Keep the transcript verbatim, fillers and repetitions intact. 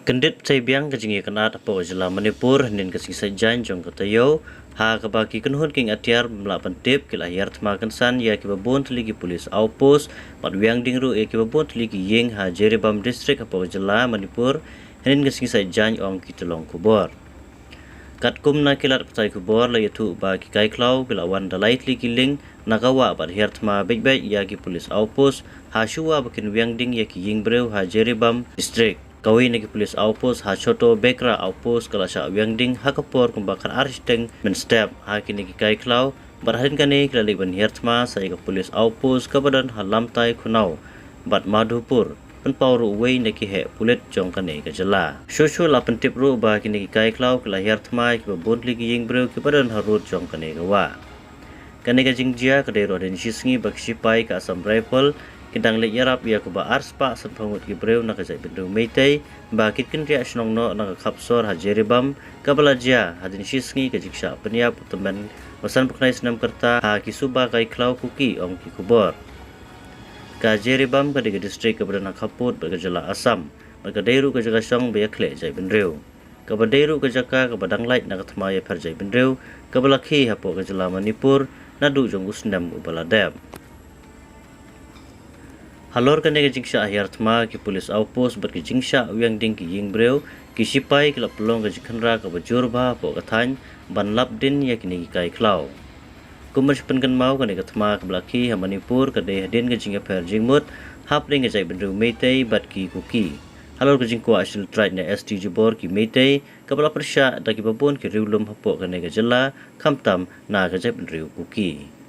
Kyndit btei biang ka jingïakynad hapoh ka jylla Manipur hynnin ka sngi Saitjaiñ jong ka taïew, ha kaba ki kynhun kieng atiar bym lah pyntip ki la hiar thma kynsan ïa kiba bun tylli ki police outpost bad wiang ding ruh ïa kiba bun tylli ki ïing ha Jiribam District hapoh ka jylla Manipur hynnin ka sngi Saitjaiñ, ong ki tyllong khubor. Katkum na ki lad pathai khubor la ïathuh ba ki kai khlaw ki la wan da lai tylli ki lieng na ka wah bad hiar thma beit beit ïa ki police outpost ha shuwa ba kin wiang ding ïa ki ïing briew ha Jiribam District. Kawei na ki police outpost ha Choto Bekra outpost ka la shah wiang ding ha ka por kumba khatar shiteng mynstep ha kine ki kai khlaw, bad hadien kane ki la leit ban hiar thma sa ïa ka police outpost kaba don ha Lamtai Khunaw bad Madhupur, pynpaw ruh uwei na ki heh pulit jong kane ka jylla. Shuh shuh la pyntip ruh ba kine ki kai khlaw ki la hiar thma ïa kiba bun tylli ki ïing briew kiba don harud jong kane ka wah. Kane ka jingjia ka dei ruh hadien shisngi ba ki shipai ka Assam Rifle ki dang leit ïarap ïa kaba ar spah sanphew ngut ki briew na ka jaitbynriew Meitei ba ki kynriah shnong noh na ka khap sor ha Jiribam, kaba la jia hadien shisngi ka jingshah pynïap u tymmen ba sanphew khyndai snem ka rta ha ki suba kai khlaw Kuki, ong ki khubor. Ka Jiribam ka dei ka district kaba don ha khappud bad ka jylla Assam bad ka dei ruh ka jaka shong ba ïakhleh jaitbynriew, kaba dei ruh ka jaka kaba dang lait na ka thma ïapher jaitbynriew kaba la khie hapoh ka jylla Manipur naduh jong u snem uba la dep. Halor kane ka jingshah hiar thma ki police outpost bad ka jingshah wiang ding ki ïing briew, ki shipai ki la pynlong ka jingkhynra kaba jur bha hapoh ka thaiñ ban lap dien ïa kine ki kai khlaw. Kum ban shu pynkynmaw, kane ka thma kaba la khie ha Manipur ka dei hadien ka jingïapher jingmut hapdeng ka jaitbynriew Meitei bad ki Kuki halor ka jingkwah shield trade na S T jubor ki Meitei, kaba la pyrshah da kiba bun ki riewlum hapoh kane ka jylla, khamtam na ka jaitbynriew Kuki.